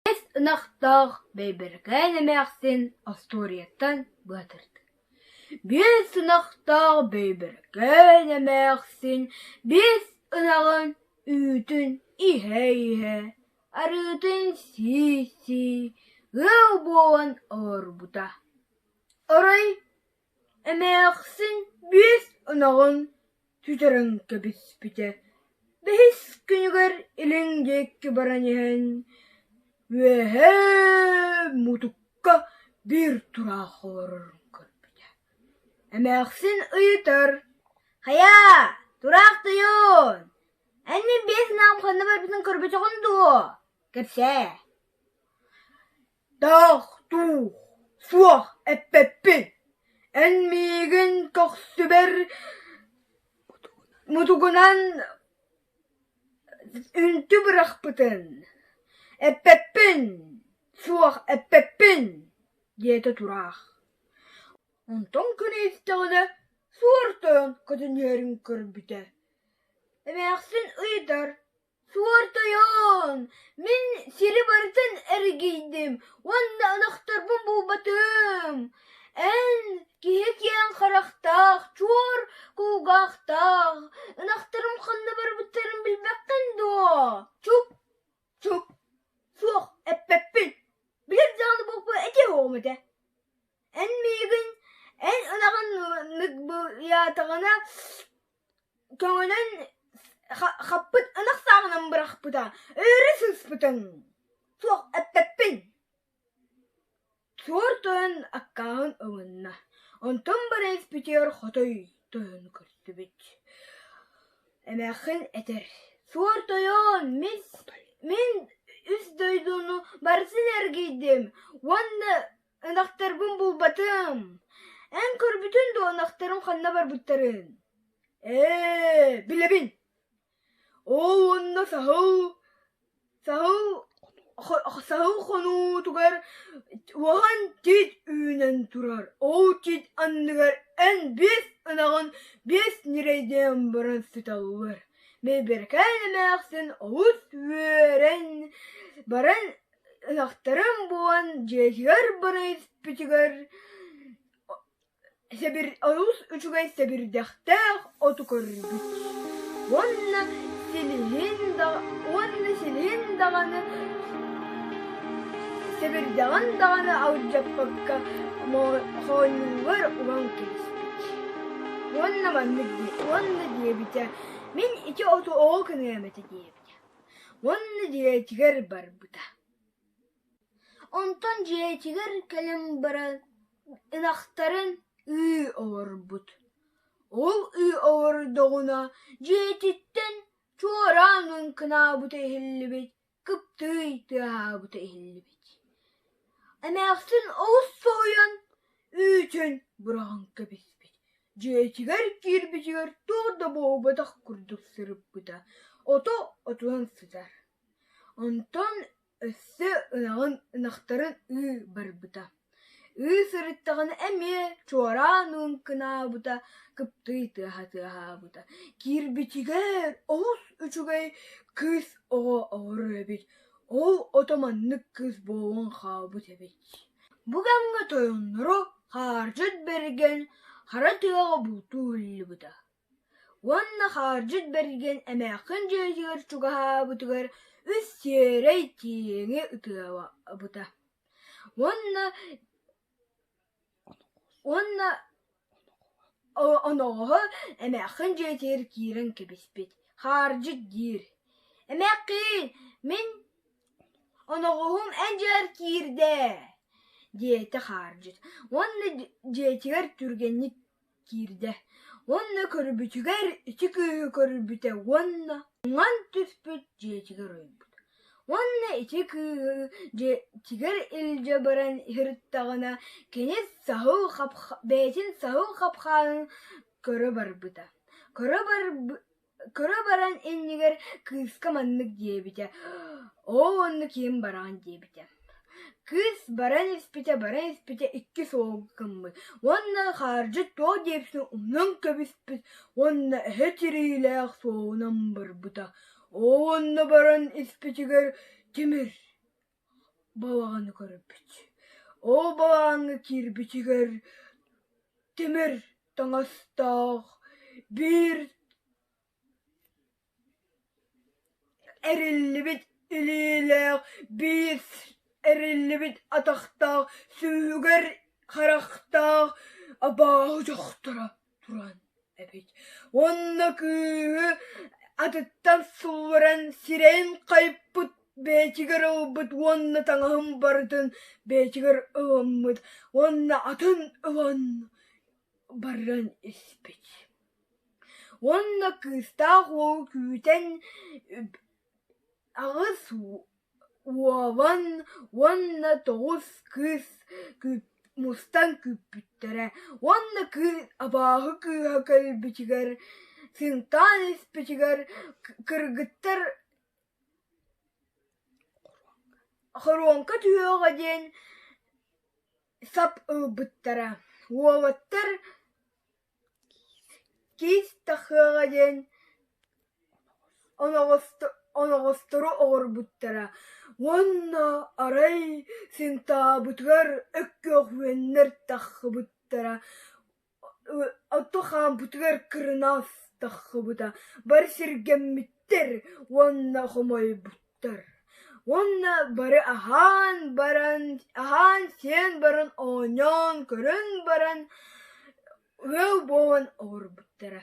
Биэс ынахтаах Бэйбэрикээн эмээхсин остуоруйаттан быатырда Биэс ынахтаах Бэйбэрикээн эмээхсин биэс ынаҕын үүтүн иһэ-иһэ, арыытын сии-сии ыал буолан олорбута. Арай эмээхсин биэс ынаҕын сүтэрэн кэбиспитэ. Бэһис күнүгэр илин диэки баран иһэн, үөһээ мутукка биир тураах олорорун көрбүтэ. Эмээхсин ыйытар: «Хайа, тураах тойон, эн мин биэс ынаҕым ханна барбытын көрбөтөҕүн дуо? Кэпсээ» Таах, туух, суох эппэппин, эн миигин көхсүбэр мутугунан үнтү бырахпытын, эппэппин, суох эппэппин диэтэ тураах. Онтон күнэ истэҕинэ суор тойон көтөн иһэрин көрбүтэ. Эмээхсин ыйытар: Суор тойон, мин сири барытын эргийдим уонна ынахтарбын булбатым. Эн киһи киэҥ харахтаах, чуор кулгаахтаах, ынахтарым ханна барбыттарын билбэххин дуо? Чуп, чуп, суох эппэппин, билэр даҕаны буолбу этиэ суоҕум этэ. Эн миигин, эн ынаҕын ныгбыйаатаҕына көҥөнөн хаппыт ынах сааҕынан бырахпыта, өрө сыыспытыҥ, суох эппэппин Суор тойон аккааһын ылынна, онтон баран испитигэр хотой тойону көрсүбүт. Эмээххин этэр: «Суор тойон, мин, мин үс дойдуну барытын эргийдим уонна ынахтарбын булбатым. Эн көрбүтүн дуо ынахтарым ханна барбыттарын?» «Ээ, билэбин. Ол уонна саһыл саһыл саһыл хонуутугар уоһан тиит үүнэн турар. Ол тиит анныгар эн биэс ынаҕын биэс ньирэйдээн баран сыталлар. Бэйбэрикээн эмээхсин олус үөрэн баран ынахтарын булан дьиэтигэр баран испитигэр Сэбир олус үчүгэй сэбирдэхтээх оту көрбүт уонна силиһин уонна силиһин даҕаны сэбирдэҕин даҕаны алдьаппакка хоонньугар уган кэбиспит. Уонна маннык уонна диэбитэ мин ити оту оҕо гыныам этэ диэбитэ. Уонна дьиэтигэр барбыта. Онтон дьиэтигэр кэлэн баран ынахтарын ыы олорбут. Ол ыы олордоҕуна дьиэтиттэн чуораан лыҥкынаабыта иһиллибит, кыптыый тыаһаабыта иһиллибит. Эмээхсин олус соһуйан үүтүн быраҕан кэбиспит. Дьиэтигэр киирбитигэр туох да буолбатах курдук сырыппыта, ото отунан сытар. Онтон өссө ынаҕын ынахтарын ыы барбыта. Ыы сырыттаҕына эмиэ чуораан лыҥкынаабыта, кыптый тыаһа тыаһаабыта. Киирбитигэр олус үчүгэй кыыс оҕо олорор эбит. Ол ото маннык кыыс буолан хаалбыт эбит. Бу кэмҥэ тойонноро Хаардьыт Бэргэн хара тыаҕа бултуу ыһыллыбыта. Уонна Хаардьыт Бэргэн эмээххин дьиэтигэр чугаһаабытыгар үс сиэрэй тииҥи ытыалаабыта. Уонна уонна оноҕоһо эмээххин дьиэтигэр киирэн кэбиспит. Хаардьыт диир: «Эмээххиин, мин оноҕоһум эн дьиэҕэр киирдэ» диэтэ Хаардьыт уонна дьиэтигэр түргэнник киирдэ уонна көрбүтүгэр ити кыыһы көрбүтэ уонна уҥан түспүт дьиэтигэр ойбут. Уонна ити кыыһы дьиэтигэр илдьэ баран сырыттаҕына кини саһыл бэйэтин саһыл хапхаанын көрө барбыта. Көрө Көрө баран иннигэр кыыска маннык диэбитэ: «Оо, оннук ийэм бараҕын» диэбитэ. Кыыс баран испитэ, баран испитэ икки суолга гыммыт уонна хаардьыт туох диэбитин умнан кэбиспит уонна эһэ тириилээх суолунан барбыта. Оо, онно баран испитигэр тимир. балаҕаны көрбүт. Ол балаҕаҥҥа киирбитигэр тимир таҥастаах биир Эриллибит илиилээх, биир эриллибит атахтаах, сүүһүгэр харахтаах абааһы дьахтара туран эбит уонна кыыһы атыттан сулларан сирэйин хайпыт бэйэтигэр ылбыт уонна таҥаһын барытын бэйэтигэр ылыммыт уонна атын ылан баран испит Уонна кыыстаах уолу күүтэн 8 уолан уонна 9 кыыс мустан күүппүттэрэ уонна абааһы кыыһа кэлбитигэр сыыҥтаан испитигэр кыргыттар хоруоҥка түһүөҕэ диэн сап ылбыттара, уолаттар Киис тахыаҕа диэн оноҕостору оҥорбуттара уонна арай синтаабытыгар өккөөх үөннэр таххыбыттара, оттон хаампытыгар кырынаас таххыбыта, бары сиргэммиттэр уонна хомойбуттар Уонна бары аһаан баран, аһаан-сиэн баран, оонньоон, көрөн баран ыал буолан олорбуттара.